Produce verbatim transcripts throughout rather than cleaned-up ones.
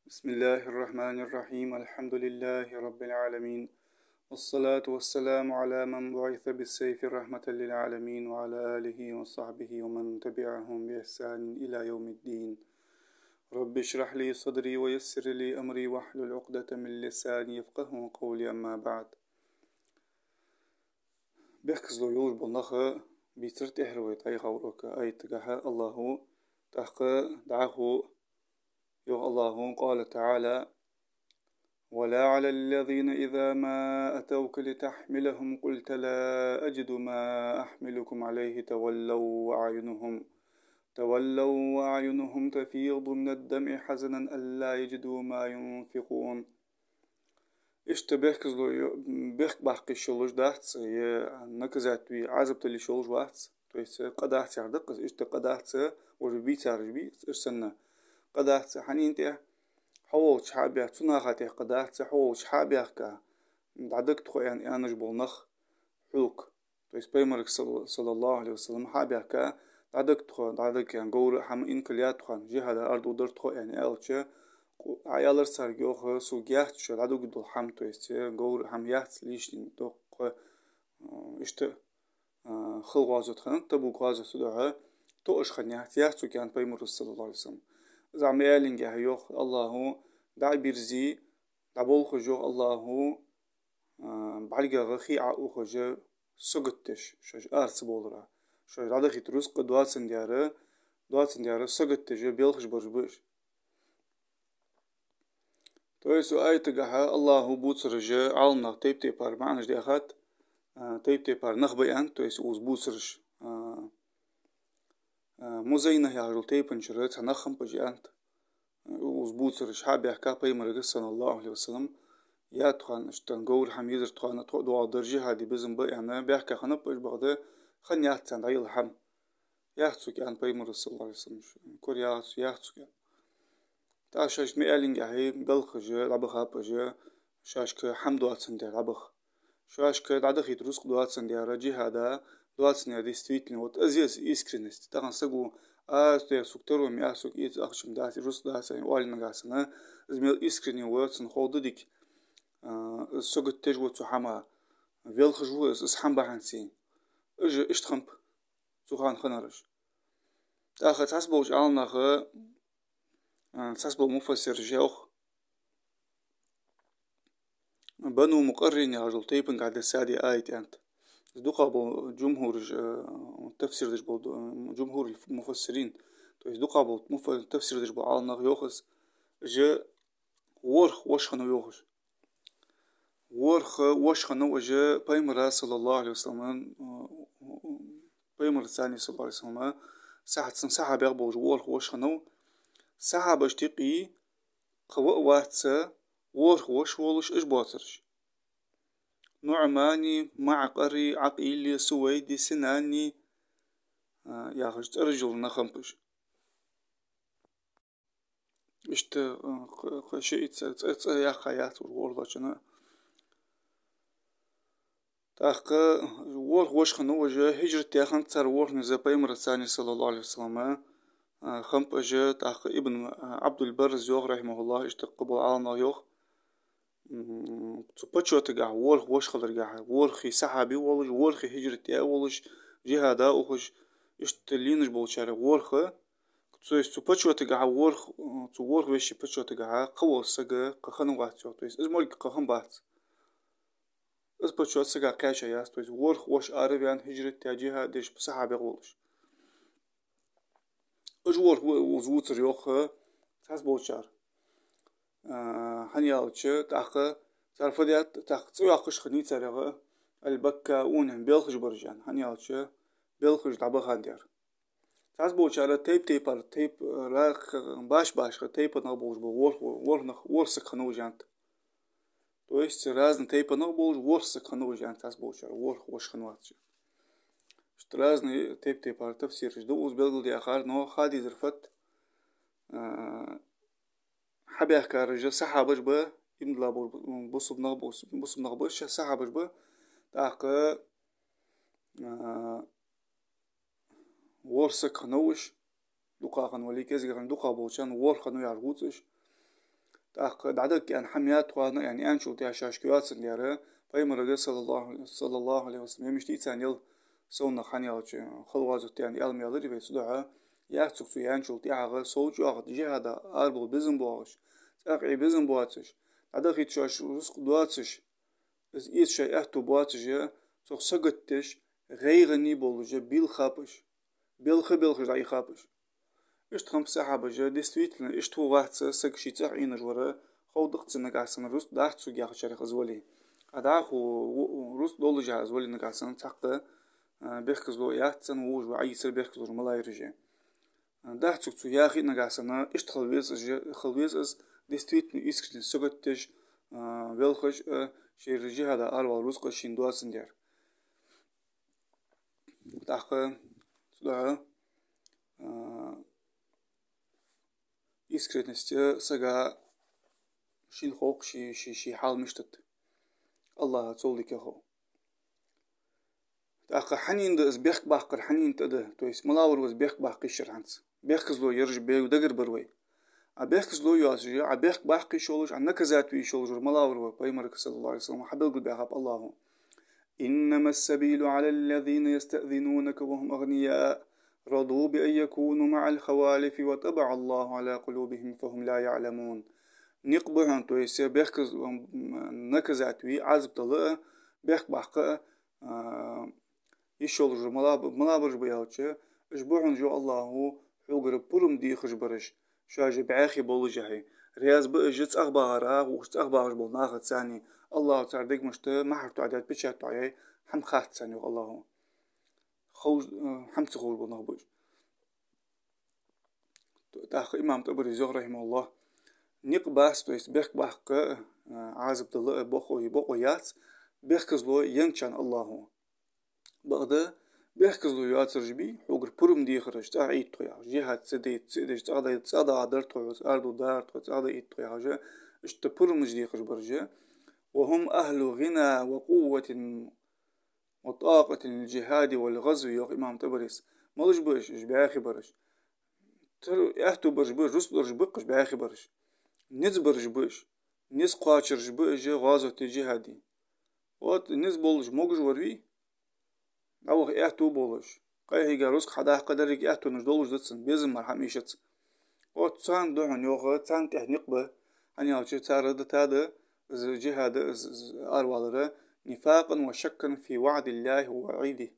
بسم الله الرحمن الرحيم. الحمد لله رب العالمين. والصلاة والسلام على من بعث بالسيف رحمة للعالمين وعلى آله وصحبه ومن تبعهم بإحسان إلى يوم الدين. رب اشرح لي صدري ويسر لي أمري واحلل عقدة من لساني يفقهوا قولي. أما بعد. Бехказло йолаш бола нах бийцар тӀехьара вай дӀаяхача урока аятагахьа АллахӀа, тӀаккха дӀахо йоах АллахӀа, قال تعالى: ولا على الذين إذا ما أتوك لتحملهم قلت لا أجد ما أحملكم عليه تولوا وأعينهم، تولوا وأعينهم تفيض من الدمع حزنا ألا يجدوا ما ينفقون. Иштта бехказло йо-, бехк баккха йиш йолаш дац, е наказать ве, Ӏазап дала йиш йолаш вац, то есть къа дац яхар да-кх из, иштта къа дац, уже бийцараш бий, уж санна, къа дац хьанна тӀа, хьо волча хьа а баьхка, цу наха тӀа къа дац, хьо волча хьа а баьхка, дӀадига тхо аьнна, аьнна бола нах хьога. То есть Пайхамарга, салла-, саллаллахӀу Ӏалайхи ва саллам, хьа а баьхка, дӀадига тхо, дӀадига аьнна, говра а хӀама инкал яц тхона, джихӀаде арадаьлар тхо аьнна аьлча, къу-, Ӏа аьлар царга, йоах, сога яц шо дӀадугаргдола хӀама, то есть говра а хӀама яц лишний доккха, э, иштта, э, хала гӀазот хиннад, Табук гӀазот, цудухьа тоъаш хиннаяц, яц сога аьннад Пайхамара, саллаллахӀу Ӏалайхи ва саллам. Из Ӏа ма аьллинге, йоах АллахӀа, дӀа а бирзи, дӀаболхаш, йоах АллахӀа, а, бӀаргагӀа хий Ӏоухаш, сагот деш, шоаш ара ца бовлара. Шоаш дӀадахийта рузкъа доацандаь, доацандаь сагот деш белхаш бараш ба уж. То есть укх аятагахьа АллахӀа бувцараш, Ӏаламнаха тайп-тайпара маӀанаш даьхад, а, тайп-тайпара нах ба аьннад, то есть укхаза бувцараш, а, а, Музайна яхаш йолча тайпан чура цхьа нах хиннаб уж аьннад. Укхаза бувцараш хьа а баьхка Пайхамарга, саллаллахӀу Ӏалайхи ва саллам, яц тхона, иштта говра хӀама йизар тхона, тхо а доагӀаргдар джихӀаде безам ба аьнна, баьхка хиннаб уж, бакъда хиннаяц царна дӀаяла хӀама. Яц сога аьннад Пайхамара, саллаллахӀу Ӏалайхи ва саллам, кора яц, яц сога аьннад. ТӀаккха шоашта ма аьллинге, белхаш дӀабахаб уж, шоашка хӀама доацандаь дӀабаха. Шоашка дӀадахийта рузкъа доацандаь, джихӀаде доацандаь, действительно, вот из я из искренность. Тахан саго, а, сто я сога таро ма яц, сога из ахча ма дац, рузкъа дац аьнна оале нагахьа санна, из мел искренне ва, цунна ховргда дика, а, из сагот деш ва цу хӀаман, велхаш ва из, из хӀама бахьанца. Уж иштта хиннаб цу хана хиннараш. ТӀаккха цхьаболча Ӏаламнаха, а, цхьабола муфассираша йоах, Бану Мукъаррин яхаш йолча тайпангахьа дессад ер аят аьннад. Из дукхагӀбола джумхӀураш, э, тафсир деш бола, э, джумхӀурул муфассирин. То есть дукхагӀбола муфа-, тафсир деш бола Ӏаламнах йоах из, уж ворхӀ воша хиннав йоах уж. ВорхӀ воша хиннав уж Пайхамара, саллаллахӀу Ӏалайхи ва саллам, э, Пайхамарца, саллаллахӀу Ӏалайхи ва саллам, сахьа-, цун сахьабех болаш ворхӀ воша хиннав. Сахьабашта юкъе кхы ва а вац ворхӀ воша волаш уж боацараш. НуӀмани, МаӀкъари, Ӏакъили, Сувайди, Синани, а, яхаш цӀераш йола нах хиннаб уж. Иштта, а, кхы, кхы шиъ цӀе, цӀе, цӀе яьккха яц уж ворхӀлагӀчун. ТӀаккха ворхӀ воша хиннав уж, хӀижрат даь хиннад цар ворхӀ низ Пайхамарца, саллаллахӀу Ӏалайхи ва саллам, а, хиннаб уж, тӀаккха Ибн, а, Ӏабдул-Баррас йоах, рахьимахӀуллахӀ, иштта кхыбола Ӏаламнах йоах, м, цу почётагахьа, ворхӀ воша хиларгахьа, ворхӀе сахьаби волаш, ворхӀе хӀижрат даь волаш, джихӀаде ухаш, иштта лийнаш болчарех ворхӀ, то есть цу почётагахьа ворхӀ, цу ворхӀ веший почётагахьа кхы вола саг кхы хиннавац йоах, то есть из мо кхы хиннабац. Из почёт сага кхаьча яц, то есть ворхӀ воша араваьнна, хӀижрат даь, джихӀад деш, сахьабех волаш. Уж ворхӀ ва-, укхаза вувцар йоах цхьаболчар. А, хӀана аьлча, тӀаккха цар фу даьд, тӀаккха цӀи йоаккхаш хиннай царех, аль-баккаун, белхаш бараш аьнна. ХӀана аьлча, белхаш дӀабахандаь. Цхьаболчар тайп-тайпара, тайп-, рах-, баш-башха тайпанах болаш ба ворхӀ, ворхӀ нах, ворхӀ саг хиннав уж аьннад. То есть разный тайпанах болаш ворхӀ саг хиннав уж аьннад цхьаболчар, ворхӀ воша хиннавац уж. Иштта разный тайп-тайпара тафсираш да укхаза белгалдаьккхар, но ха дезар фуд, а, хьабаьхкараш сахьабаш ба, иман дилла бу-, бусалба нах бу-, бусалба нах ба уж, сахьабаш ба, тӀаккха, а, ворхӀ саг хиннав уж, дукха хинна вале, кӀезига хинна, дукхагӀболчарна ворхӀ хиннав яхаш вувц уж. ТӀаккха дӀадаха аьнна хӀама яц тхона аьнна, аьнначул тӀехьагӀа шоашка йоацандаь, пайхамарга, саллаллахӀу, саллаллахӀу Ӏалайхи ва саллам, емаш дийцан ел совнах хӀана аьлча, хала гӀазот тӀа аьнна, аьлар вай цу духьа, яц цо аьнначул тӀехьагӀа сов чӀоагӀа джихӀаде арабовла безам боацаш, цӀагӀа Ӏе безам боацаш, дӀадахийта шоаш рузкъа доацаш, из эца шоай аьттув боацаш, цох сагатдеш, гӀайгӀане болаш, бийла хапаш, белха-белхаш дӀаийха хапаш. Иштта хиннаб сахьабаша, действительно, иштта хургвац саг ший цӀагӀа Ӏийнаш вар, ховргда-кх цунна нагахьа санна рузкъа дац цунга яхачарех из вале. А дӀахо рузкъа долаш из вале нагахьа санна цхьаккха, а, бехказло яц цунна, вож ва Ӏийсар бехказло малайраже. Дац цунга цо яхе а нагахьа санна, иштта хила веза из, хила веза из, действительно, искренне сагатдеш, а, велхаш, а, ший джихӀаде аравала рузкъа шийна доацандаь. ТӀаккха цу духьа, а, искренность сага шийна хов-кх ший, ший, ший хьал мишта да. АллахӀа цул дикагӀа хов. ТӀаккха хьанна да из бехк баккхар, хьанна тӀа да, то есть малав из бехк баккха йиш яр хӀанз? Бехказло яраш бе-, дагар бар вай. А бехказло йоацаш, а бехк баккха йиш йолаш, а наказать ве йиш йолаш вар малав ва? Пайхамарга, саллаллахӀу Ӏалайхи ва саллам, хьабелгалбаьхаб АллахӀа: إنما السبيل على الذين يستأذنونك وهم أغنياء رضوا بأن يكونوا مع الخوالف وطبع الله على قلوبهم فهم لا يعلمون. Никъ ба хьона, то есть бехказ-, м, наказать ве, Ӏазап дала а, бехк баккха а, а, йиш йолаш мала-, малабараш ба аьлча, уж ба хьона, йоах АллахӀа, хьогара пурам дехаш бараш, шоаш бӀаьхий болашехь. Раьза ба уж цӀагӀа багӀарах, укх чу цӀагӀа багӀаш бола нахаца царна. АллахӀа цар дегашта мухӀар тоадаьд, печать тоаяьй, хӀама хац царна, йоах АллахӀа. Ховш-, э, хӀама ца ховш бола нах ба уж. ТӀаккха имам ТӀабарис йоах, рахьимахӀуллахӀ: никъ бац, то есть бехк баккха, э, Ӏазап дала а бокъо, бокъо яц, бехказло енначарна АллахӀа. Бакъда, бехказло йоацараш бий, хьогара пурам дехараш, цӀагӀа Ӏийта тхо яхаш, джихӀад ца дайта, ца деш, цӀагӀа дай-, цӀагӀа дагӀа дар тхо, арду дар тхо, цӀагӀа дай Ӏийта тхо яхаш, иштта пурам дехаш бараш. وهم أهل غنى وقوة وطاقة للجهاد والغزو, йоах имам ТӀабарис. Малаш ба уж, уж бӀаьхий бараш? Тар аьттув бараш ба, рузкъа долаш ба-кх уж бӀаьхий бараш. Низ бараш ба уж. Низ кхоачараш ба уж гӀазоте, джихӀаде. Вот, низ болаш могаш вар вий? ДӀаваха аьттув болаш. Къайхьийга рузкъа хьадаккха, деррига аьттонаш долаш да цун, безам мара хӀама эшац. Вот царна духьал, йоах, царна тӀехь никъ ба, хӀана аьлча цар дитад из джихӀад, из, из аравалар, نفاقا وشكا في وعد الله ووعيده.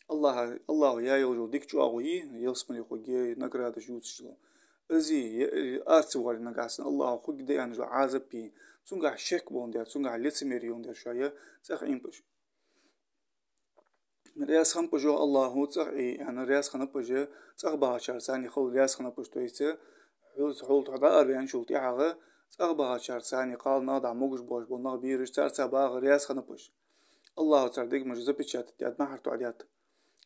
АллахӀа, АллахӀа яь йолаш йола дика чӀоагӀо йий, ялсмале хургья, наградаш ювцаш йола. Из йий, е-, ара ца воале нагахьа санна АллахӀа хургда аьнна йола Ӏазап йий, цунгахь шек боландаь, цунгахь лицемерие йоландаь шоаш цӀагӀа Ӏийнаб уж. Раьза хиннаб уж, йоах АллахӀа, цӀагӀа Ӏе аьнна, раьза хиннаб уж цӀагӀа багӀачарца цхьана хила, раьза хиннаб уж, то есть хьо, хьо тхо дӀаараваьнначул тӀехьагӀа цӀагӀа багӀачарца цхьана, кхалнах, дӀа могаш боацаш бола нах, бераш, царца багӀа раьза хиннаб уж. АллахӀа цар дегаш запечатать даьд, мухӀар тоадаьд,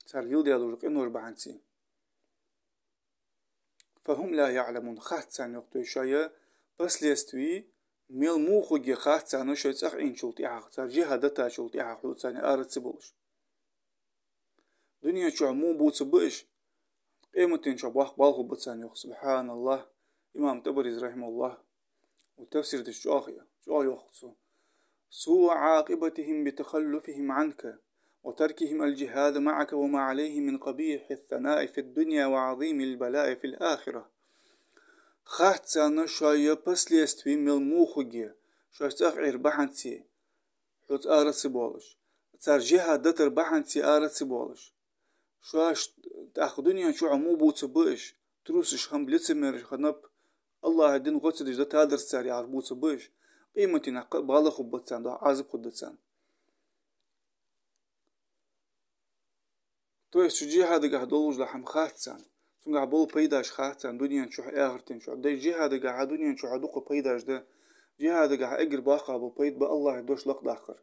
цар леладаь долча къинош бахьанца. فهم لا يعلمون, хац царна, йоах, то есть шоай последствий мел муха хургья хац царна, шоаш цӀагӀа Ӏийначул тӀехьагӀа, цар джихӀад дитачул тӀехьагӀа хьо царна ара ца болаш. Дунен чухь муха бувцаргба уж, къематдийнахьа боккха бала хургба царна, йоах. СубхьаналлахӀ. Имам ТӀабарис, рахьимахӀуллахӀ, ва тафсир деш чӀоагӀа, чӀоагӀа йоах цо: سوء عاقبتهم بتخلفهم عنك وتركهم الجهاد معك وما عليهم من قبيح الثناء في الدنيا وعظيم البلاء في الآخرة. Хац царна шоай последствий мел муха хургья, шоаш цӀагӀа Ӏер бахьанца хьо ара ца боалаш, цар джихӀад дитар бахьанца ара ца боалаш. Шоаш тӀаккха дунен чухь муха бувцаргба уж, трусаш хиннаб, лицемераш хиннаб, АллахӀа дин гӀо ца деш дитадар цар яхаш бувцаргба уж, къематдийнахьа кхы а бала хургбац царна, духьа Ӏазап хургда царна. То есть цу джихӀадагахь долаш дола хӀама хац царна, цунгахь бола пайдаш хац царна дунен чухь а, ахартен чухь а. Да, джихӀадагахь дунен чухь а дукха пайдаш да. ДжихӀадагахь эггара боккхагӀа бола пайда ба АллахӀа дош лакхдаккхар,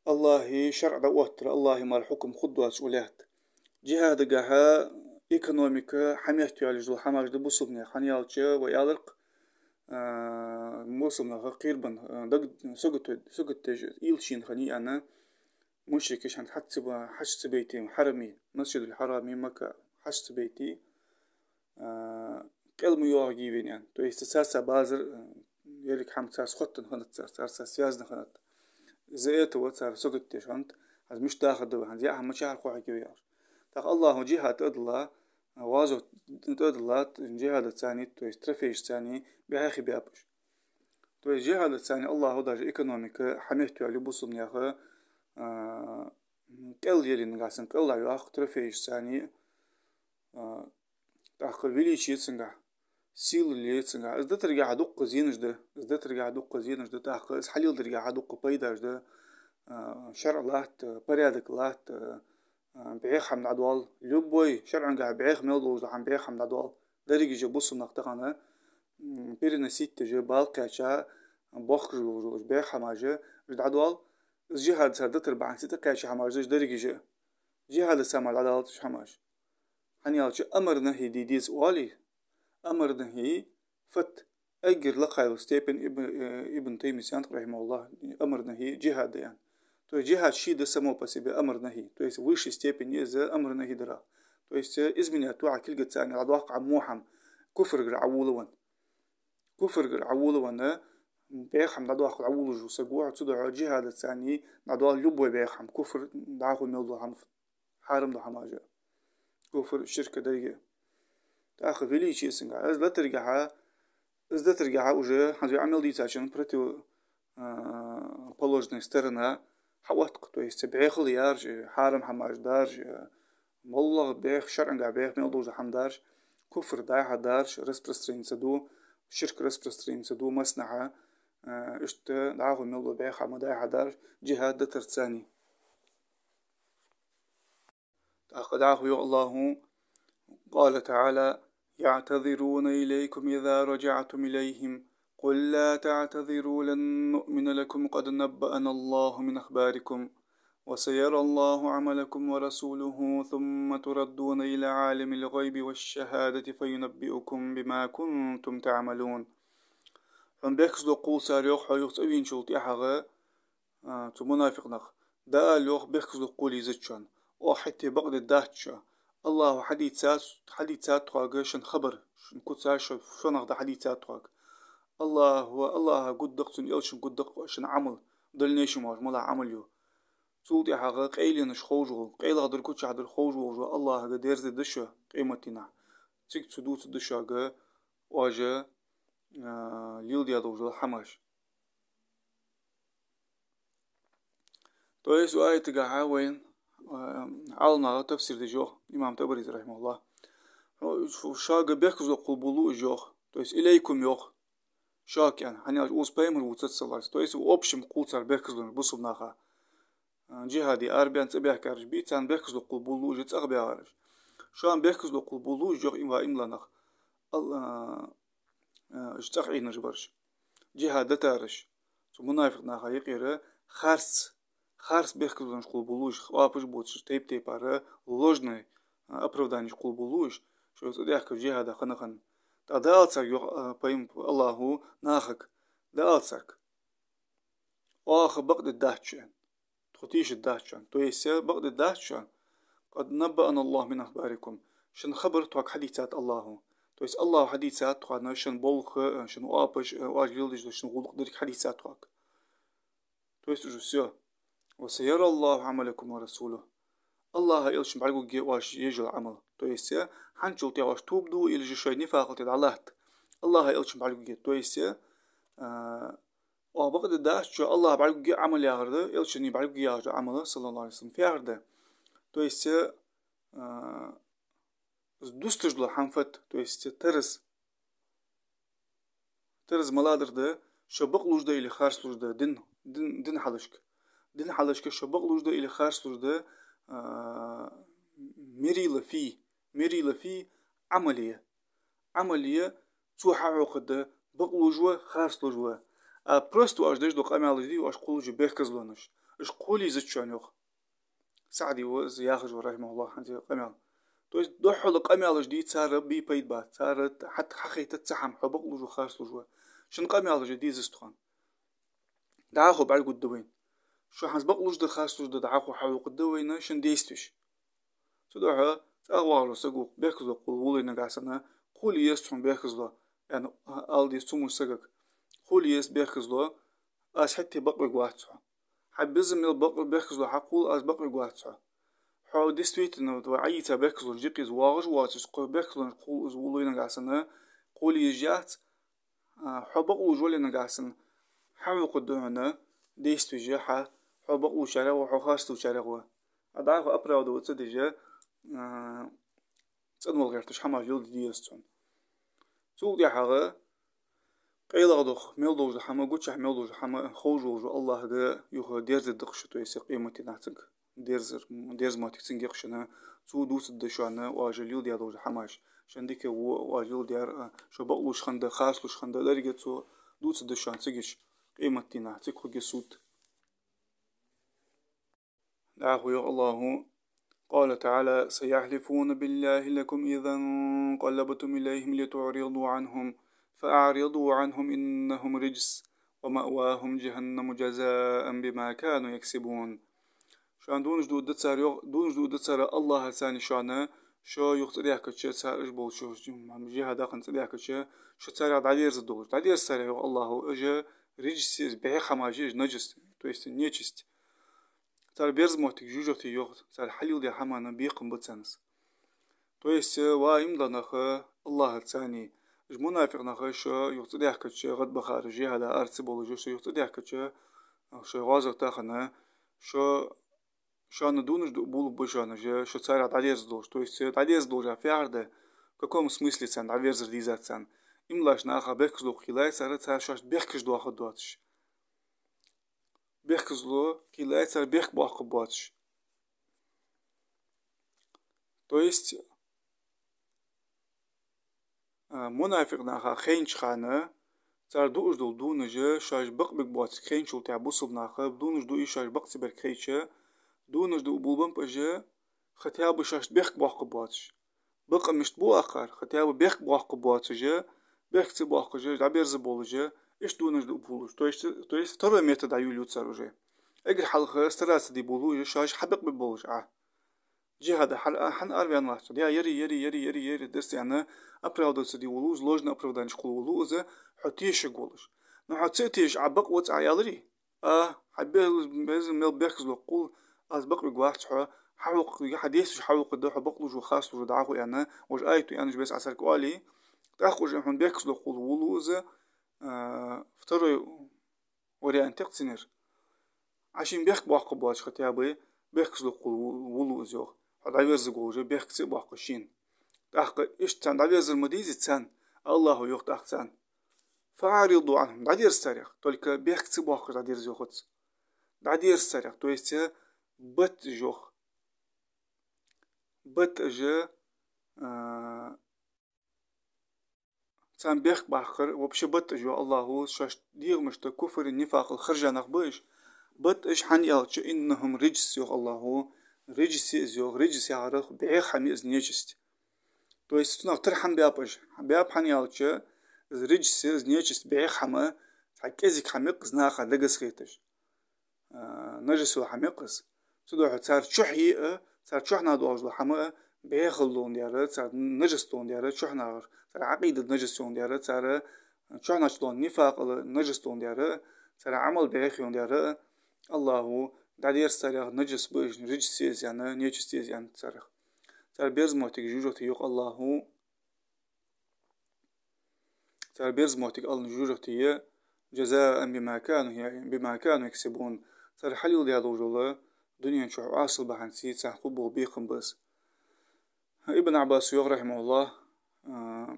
АллахӀа шарӀ дӀаоттар, АллахӀа мара хьукам хургдоацаш улаьтта. ДжихӀадагахь экономика хьаметта йоалаеш дола хӀамаш да бусалба наьха, хӀана аьлча вай аьлар-кх, а, бусалба наха кхерабенна, а, даг-, саготе-, саготдеш уйла шийна хиннай аьнна, мушрикаш хӀанз хьаж ца ба-, хьаж ца бейте, хьараме, Масджидуль-Хьараме, Макка хьаж ца бейте, а, кӀел ма йоагӀаргья вайна аьнна. То есть царца базар, а, еррига хӀама царца хоттаденна хиннад цар, царца связанна хиннад. Из а тӀаккха цар сагот деш хиннад, хӀанз мишта дахаргда вай, хӀанз яа хӀама мичахьара кхухьаргья вай яхаш. ТӀаккха АллахӀа джихӀад тӀадилла, гӀазот тӀадилла, джихӀадаца цхьана, то есть трофейшца цхьана бӀехи баьб уж. То есть джихӀадаца цхьана АллахӀа даже экономика хьаметта йоалаю бусалба наьха, а, кӀел яле нагахьа санна, кӀел дӀайоаккх трофейшца цхьана, а, тӀаккха величие цунгахьа, сила я цунгахьа. Из дитаргахьа дукха зенаш да, из дитаргахьа дукха зенаш да, тӀаккха из хьалеладаргахьа дукха пайдаш да, а, шарӀ латт, порядок латт, а, бӀеха хӀама дӀадоал, любой шарӀангахьа бӀеха мел долаш дола хӀама бӀеха хӀама дӀадоал. Деррига уж бусалба нах тахан, м, переносить деш, бала кхаьча, бохкаш болаш бола уж бӀеха хӀамаш, уж дӀадоал. Из джихӀад цар дитар бахьанца тӀакхаьча хӀамаш да уж деррига уж. ДжихӀадаца мара дӀадалац уж хӀамаш. ХӀана аьлча амр нахӀи де деза оале, амр нахӀи фат эггара лакха йола степень, Ибн, э, Ибн Таймийяс аьннад, рахьимахӀуллахӀ, амр нахӀи джихӀад да аьнна. То есть джихӀад ше да само по себе амр нахӀи. То есть высшая степень я из амр нахӀи дара. То есть, э, изменять ду Ӏа кулгаца цхьана, дӀадоаккх Ӏа во хӀама, куфрагара Ӏоволавенна. Куфрагара Ӏоволавенна, бӀеха хӀама дӀадоаккха Ӏоволавеш вола саг ва хьо, цудухьа джихӀадаца цхьана дӀадоал любой бӀеха хӀама, куфр, дӀахо мел дола хӀама, хьарам дола хӀамаш а. Куфр, ширк, деррига. ТӀаккха величие цунгахьа, из дитаргахьа, из дитаргахьа уже, хӀанз вай Ӏамал дийцачун против, а, положенная сторона хьаоттаду, то есть бӀехал яраш, хьарам хӀамаш дараш, моллагӀа бӀеха, шарӀангахьа бӀеха мел долаш дола хӀама дараш, куфр дӀай-хьа дараш распространиться ду, ширк распространиться ду массанахьа, а, иштта дӀахо мел дола бӀеха хӀама дӀай-хьа дараш, джихӀад дитарца цхьана. ТӀаккха дӀахо йоах АллахӀа, قال تعالى: يعتذرون إليكم إذا رجعتم إليهم، قل لا تعتذروا لن نؤمن لكم قد نبأنا الله من أخباركم، وسيرى الله عملكم ورسوله، ثم تردون إلى عالم الغيب والشهادة فينبئكم بما كنتم تعملون. Хьона бехказло кхувл цар, йоах, хьо юха цӀавеначул тӀехьагӀа, а, цу мунафикъ наха. ДӀаала, йоах, бехказло кхувла езача шоана: оаха хӀаьта бакъдергдац шо. АллахӀа хьадийцад, хьадийцад тхога шун хабар, шун куц, шо, шо нах да хьадийцад тхога. АллахӀа, АллахӀа гургда-кх, цун элчан гургда-кх шун Ӏамал, в дальнейшем оаш малагӀа Ӏамал ю. Цул тӀехьагӀа къайленаш ховш вола, къайлагӀдар, кучахьдар ховш волаш вола АллахӀага дерзаргда шо къематдийнахьа. Цига цо дувцаргда шуга оаш, а, леладеш долаш дола хӀамаш. То есть, укх аятагахьа вайна, а, Ӏаламнаха тафсир деш йоах, имам ТӀабарис, рахьимахӀуллахӀ. Хьо-, шуга бехказло кхувла бовла уж, йоах. То есть, илайкум йоах. Шуга аьнна, хӀана аьлча укхаза пайхамар вувцац, саллаллахӀу Ӏалайхи ва саллам. То есть, общем кхувл цар бехказлонаш бусалба наха. А, джихӀаде арабаьнна цӀабаьхкараш бий, царна бехказло кхувла бовла уж, цӀагӀа баьхараш. Шоана бехказло кхувла бовла уж, йоах, имам, имам нах. Ал-, а, а, уж цӀагӀа Ӏийнараш бараш. ДжихӀад дитараш. Цу мунафикъ наха юкъера харц, харц бехказлонаш кхувла бовла уж, оапаш боацаш, тайп-тайпара ложный, а, оправданеш кхувла бовла уж, шоай цӀадаьхкар джихӀада хана-хана. ТӀаккха дӀаала царга, йоах, а, пайхам-, АллахӀа нахага, дӀаала царга: оаха бакъдергдац шо, аьнна. Тхо тийшаргдац шоана. То есть, э, бакъдергдац шоана. قد نبأنا الله من أخباركم. Шун хабар тхога хьадийцад АллахӀа. То есть, АллахӀа хьадийцад тхога шун болх, э, шун оапаш, э, оаш леладеш дола шун гӀулакх деррига хьадийцад тхога. То есть, уже всё. وسيرى الله عملكم ورسوله. АллахӀа, элчана бӀаргагургья оаш еш йола Ӏамал. То есть, э, хӀанзчул тӀехьагӀа оаш тоба ду или же шоай нифакъал тӀа дӀалатт. АллахӀа, элчана бӀаргагургья. То есть, э, а, оаха бакъдергдац шо, АллахӀа бӀаргагургья Ӏамал яхар да, элчана бӀаргагургья яхаш дола Ӏамал, саллаллахӀу Ӏалайхи ва саллам, фу яхар да? То есть, э, а, дусташ дола хӀама фуд, то есть, э, тараз. Тараз малагӀдар да, шо бакълувш да или харцлувш да, дин, дин, дин хьалхашка. Дин хьалхашка шо бакълувш да или харцлувш да, а, мерила фуй, мерила фуй Ӏамал я. Ӏамал я, цо хьахьокхаргда, бакълувш ва, харцлувш ва. А просто оаш деш дола къамаьлаш дий, оаш кхувлаш йола бехказлонаш. Уж кхувла езац шоана, йоах. СаӀди ва из яхаш ва, рахьимахӀуллахӀ, хӀанз ер къамаьл. То есть, духхьал къамаьлаш дий, цар бе пайда бац, цар хьат-, хьахайтац цхьа хӀама, хьо бакълувш ва, харцлувш ва. Шун къамаьлаш дезац тхона. ДӀахо бӀаргагургда вайна. Шо хӀанз бакълувш да, харцлувш да, дӀахо хьахьокхаргда вайна шун действеш. Цудухьа цӀагӀа вагӀаш вола саг ва, бехказло кхувла волавенна нагахьа санна, кхувла езац хьона бехказло, аьнна, ала деза цу мо сагага. кхувла еза бехказло, аз хӀаьта бакъвергвац хьо. Хьа безам мел бакъ-, бехказло хьакхувл, аз бакъвергвац хьо. Хьо действительно, вот, вай Ӏайийца бехказло жикъиза воагӀаш воацаш, кхо бехказлонаш кхувла из вуллув нагахь санна, кхувла езаш яц, а, хьо бакълувш вале нагахь санна, хьахьокхаргда хьона действеш хьа, хьо бакълувшарех ва, хьо харцлувшарех ва. А дӀахо оправдываться деш, а, цӀенвала гӀерташ хӀамаш леладе деза цунна. Цул тӀехьагӀа къайлагӀа дох мел долаш хӀама, гучахь мел долаш хӀама ховш волча АллахӀага юха дерзаргда-кх шо, то есть къематдийнахьа цунга дерзар, дерза моттиг цунга я-кх шоана, цо дувцаргда шоана оаш леладаь долаш хӀамаш. Шун дика во оаш леладаьр, а, шо бакълувш хиннад, харцлуш хиннад, деррига цо дувцаргда шоана цига, къематдийнахьа, цига хургья суд. ДӀахо йоах АллахӀа: قال تعالى: سيحلفون بالله لكم إذا انقلبتم إليهم لتعرضوا عنهم فأعرضوا عنهم إنهم رجس ومأواهم جهنم جزاء بما كانوا يكسبون. Шоана дувнаш дуаргда цар, йоах, дувнаш дуаргда цар АллахӀаца шоана, шо юха цӀадаьхкача, цар уж болча, шо жихӀаде хинна цӀадаьхкача, шо царех дӀадерзаргдолаш. ДӀадерза царех, йоах АллахӀа, уж рижис я, из бӀеха хӀамаш я, уж наджас, то есть нечисть. Цар берза моттиг жожагӀате я, йоах, цар хьалеладаь хӀаман бекхам ба царна из. То есть, э, ва иман дола нах, АллахӀаца, уж мунафикъ нах, шо юха цӀадаьхкача, гӀадбахар, жихӀаде ара ца болаш, шо юха цӀадаьхкача, шоай гӀазота хана, шо, шоана дувнаш дуа болалургба шоана уж, шо царех дӀадерзаргдолаш. То есть, э, дӀадерзаргдолаш фу яхар да, в каком смысле царна дӀаверзар дийзад царна? Иман долаш наха бехказло кхийлай цар, цар шоашта бехкаш доахаргдоацаш. Бехказло кхийлай цар, бехк боаккхаргбоацаш. То есть, а, мунафикъ наха хайнача хана, цар дуаш дола дувнаш шоаш бакъбергбоацилга хайначул тӀехьагӀа, бусалба наха дувнаш дуа шоаш бакъ ца берг хайча, дувнаш дуа болалургба уж, хотя бы шоашта бехк боаккхаргбоацаш. Бакъ мишта бу акхар, хотя бы бехк боаккхаргбоацаш, бехк ца боаккхаш, дӀаберзаргболаш, иштта дувнаш дуа болалуш. То есть, то есть второй метод дӀайолаю цар уже. Эггара хьалха стараться де болалу уж, шоаш хьабакъбергболаш Ӏа. ЖихӀаде хьа-, хьа-, хьан араваьнна вац хьо? Я, яри, яри, яри, яри, яри, дерс яьнна, оправдываться де волалу из, ложный оправдание кхувла волалу из, хьо тешарг волаш. Но хьо ца а тешаш Ӏа бакъ вац Ӏа аьлча, а, хьа бе-, безам мел бехказло кхувл, аз бакъвергвац хьо, хьахьокхаргда, хьа действеш хьахьокхаргда, хьо бакълувш ва, харцлувш ва дӀахо аьнна, вож аят аьннача беса Ӏа царга оале, тӀаккха уже хьона бехказло кхувла волалу из, а, второй вариант я-кх цуннар. Ӏа шийна бехк боаккхаргбоацаш хотя бы бехказло кхувла волалу из, йоах. Хьо дӀаверзаргволаш бехк ца а боаккхаш шийна. ТӀаккха иштта царна дӀаверзар ма дийзий царна, АллахӀа йоах тӀаккха царна: فأعرضوا عنهم, дӀадерза царех, только бехк ца боаккхаш дӀадерза, йоах цо. ДӀадерза царех, то есть, э, бат уж, йоах. Бат уж, а, царна бехк баккхар вообще бат уж, йоах АллахӀа, шоашта дегӀамашта куфр, нифакъал хержа нах ба уж. Бат уж, хӀана аьлча, إنهم رجس, йоах АллахӀа, рижис я из, йоах, рижис яхар бӀеха хӀама я из, нечисть. То есть цунах тара хӀама баьб уж. Баьб, хӀана аьлча, из рижис я из, нечисть, бӀеха хӀама, цхьа кӀезига хӀама я-кх из наха дагахьа хеташ. А, нажас йола хӀама я-кх из. Цудухьа цар чухь я а, цар чухьнахьа доагӀаш дола хӀама а бӀеха хилалу аьнна дар, цар нажас да аьнна дар, чухьнахьара, цар Ӏакъида нажас я аьнна дар, цар чухьнахьа дола нифакъал нажас да аьнна дар, цар Ӏамал бӀеха я аьнна дар, АллахӀа дӀадерза царех, нажас ба уж, рижис я из аьнна, нечисть я из аьнна царех. Цар берза моттиг жожагӀате я, йоах АллахӀа. Цар берза моттиг алан жожагӀате я, جزاء بما كانوا, بما كانوا يكسبون. Цар хьалеладаь долаш дола дунен чухь Ӏасал бахьанца царна хургбола бекхам ба из. Ибн Ӏаббаса йоах, رحمه الله, а,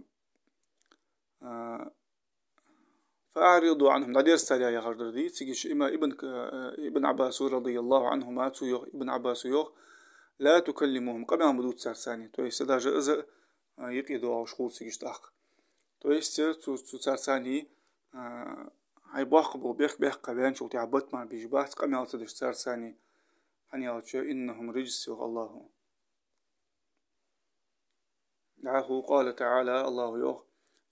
а, فأعرضوا عنهم, дӀадерза царех яхар дар дий, цига ишта има-, Ибн, а, Ибн Ӏаббаса, رضي الله عنهما, цо йоах, Ибн Ӏаббаса йоах: لا تكلموهم, къамаьл ма дувца царца. То есть даже из а, а, юкъе доагӀаш хул цига ишта тӀаккха. То есть, э, цу, цу царца, а, хьай боаккхаргбола бехк баьккха ваьнначул тӀехьагӀа бат мара беш бац, къамаьл ца деш царца, хӀана аьлча, إنهم رجس, йоах АллахӀа. ДӀахо قال تعالى, АллахӀа йоах: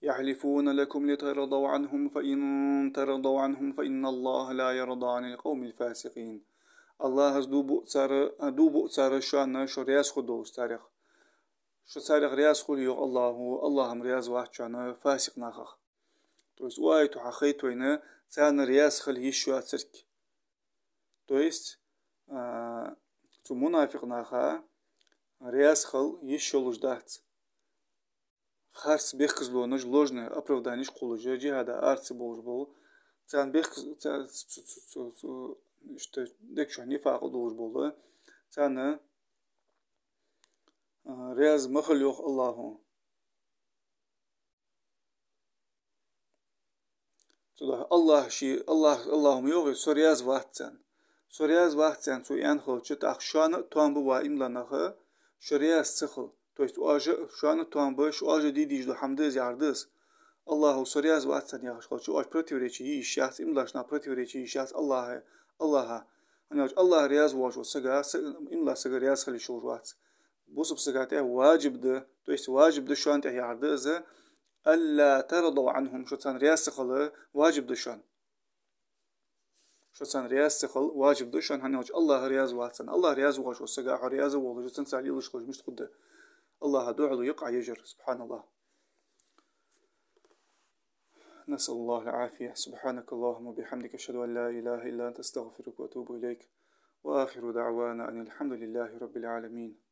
يحلفون لكم لترضوا عنهم فإن ترضوا عنهم فإن الله لا يرضى عن القوم الفاسقين. АллахӀа дув буъ цар, а, дув буъ цар шоана, шо раьза хургдолаш царех. Шо царех раьза хуле, йоах АллахӀа, АллахӀ-м раьза вац шоана фасикъ нахах. То есть, укх аято хьахайт вайна, царна раьза хила йиш йоацилга. То есть, а, цу мунафикъ наха раьза хила йиш йолаш дац. Харц бехказлонаш, ложные оправданиеш кхоллаш, джихӀада ара ца бовлаш бола. Царна бехказ-, ца-, цу, цу, цу, цу, иштта дег чу нифакъ долаш бола. Царна, а, раьза ма хила йоах АллахӀо. Цудухьа АллахӀ ший, АллахӀ, АллахӀо ма йоахий, со раьза вац царна. Со раьза вац царна, цо аьнна хилча, тӀаккха шоана а тоам ба, ва иман дола нах, шо раьза ца хила. То есть, оаш а, шоана а тоам ба, шо оаш а де дезаш дола хӀама да из, яхар да из. АллахӀо со раьза вац царна яхаш хилча, оаш противоречи е йиш яц, иман долча наха противоречи е йиш яц АллахӀа, АллахӀа. ХӀана аьлча АллахӀ раьза воацача сага, са-, иман долча сага раьза хила йиш йолаш вац. Бусалба сага тӀа важиб да, то есть важиб да шоана тӀа яхар да из, «ألا ترضوا عنهم», шо царна раьза ца хила важиб да шоана. Шо царна раьза ца хила важиб да шоана, хӀана аьлча АллахӀ раьза вац царна. АллахӀ раьза воацача сага хьо раьза волаш, цунца лелаш хилча мишта хургда? АллахӀа духьала я-кх Ӏа ежар, субхьаналлахӀ. نسأل الله العافية. سبحانك اللهم وبحمدك، أشهد أن لا إله إلا أنت، أستغفرك وأتوب إليك. وآخر دعوانا أن الحمد لله رب العالمين.